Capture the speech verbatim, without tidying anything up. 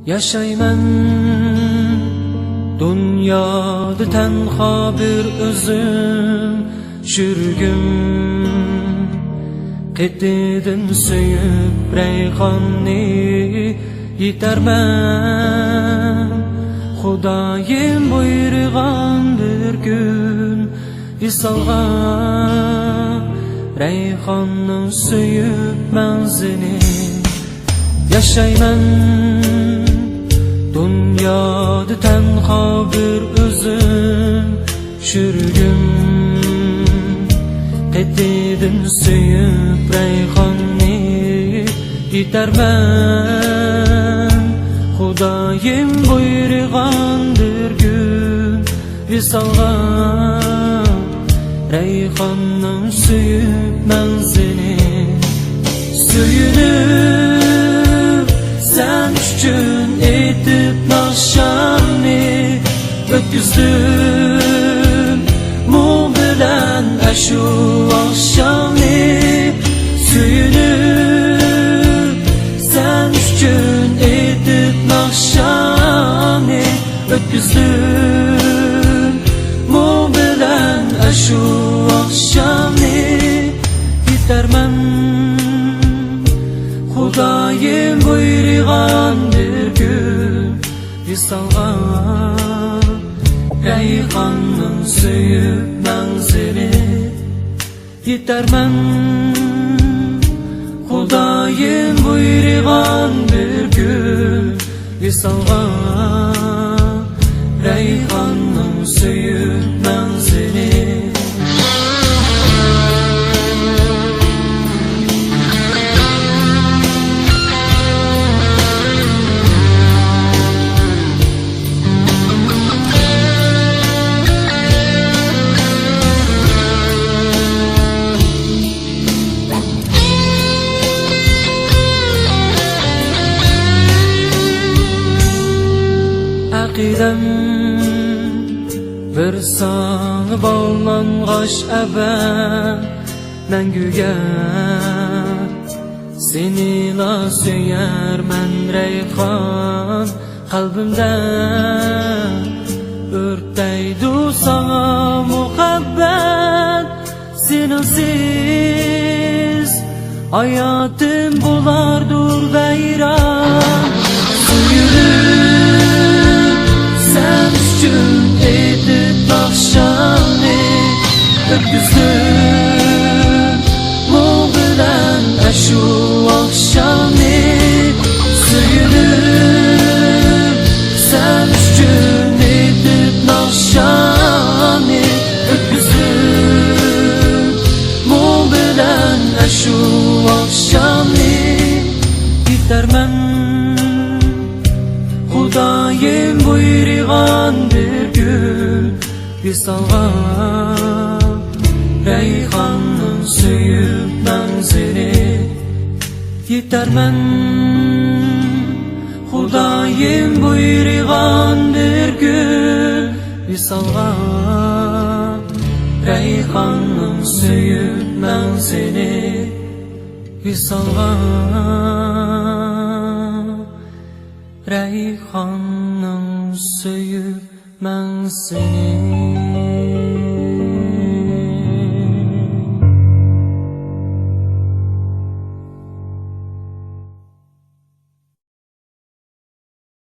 ياشايمەن دۇنيادا تەنھا بىر ئۆزۈم، شۈرگۈم قېتىدىن سۆيۈپ رەيھاننى يېتەرمەن. خۇدايىم بۇيرۇغان بىر كۈن، ۋىسالغا رەيھاننىڭ سۆيۈپ مەڭزىنى. ياشايمەن دۇنيادا تەنھا بىر ئۆزۈم، شۈرگۈم قېتىدىن سۆيۈپ رەيھاننى يېتەرمەن. خۇدايىم بۇيرۇغان بىر كۈن، ۋىسالغا رەيھاننىڭ سۆيۈپ مەڭزىنى. سۆيۈنۈپ سەن ئۈچۈن ئېيتىپ ناخشامنى، ئۆتكۈزدۈم مۇڭ بىلەن ئاشۇ ئاخشامنى. سۆيۈنۈپ سەن ئۈچۈن ئېيتىپ ناخشامنى، ئۆتكۈزدۈم مۇڭ بىلەن ئاشۇ ئاخشامنى. يېتەرمەن خۇدايىم بۇيرۇغان بىر كۈن، ۋىسالغا رەيھاننىڭ سۆيۈپ مەڭزىنى. يېتەرمەن خۇدايىم بۇيرۇغان بىر كۈن، ۋىسالغا رەيھاننىڭ سۆيۈپ مەڭزىنى. ئەقىدەم بىر ساڭا باغلانغاچ ئەبەد مەڭگۈگە، سېنىلا سۆيەرمەن رەيھان. قەلبىمدە ئۆرتەيدۇ ساڭا مۇھەببەت، سېنىڭسىز ھاياتىم بولاردۇر ۋەيران. سۆيۈنۈپ سەن ئۈچۈن ئېيتىپ ناخشامنى، ئۆتكۈزدۈم مۇڭ بىلەن ئاشۇ ئاخشامنى. سۆيۈنۈپ سەن ئۈچۈن ئېيتىپ ناخشامنى، ئۆتكۈزدۈم مۇڭ بىلەن ئاشۇ ئاخشامنى. يېتەرمەن خۇدايىم بۇيرۇغان بىر كۈن، ۋىسالغا رەيھاننىڭ سۆيۈپ مەڭزىنى. يېتەرمەن خۇدايىم بۇيرۇغان بىر كۈن، ۋىسالغا رەيھاننىڭ سۆيۈپ مەڭزىنى. ۋىسالغا رەيھاننىڭ سۆيۈپ مەڭزىنى.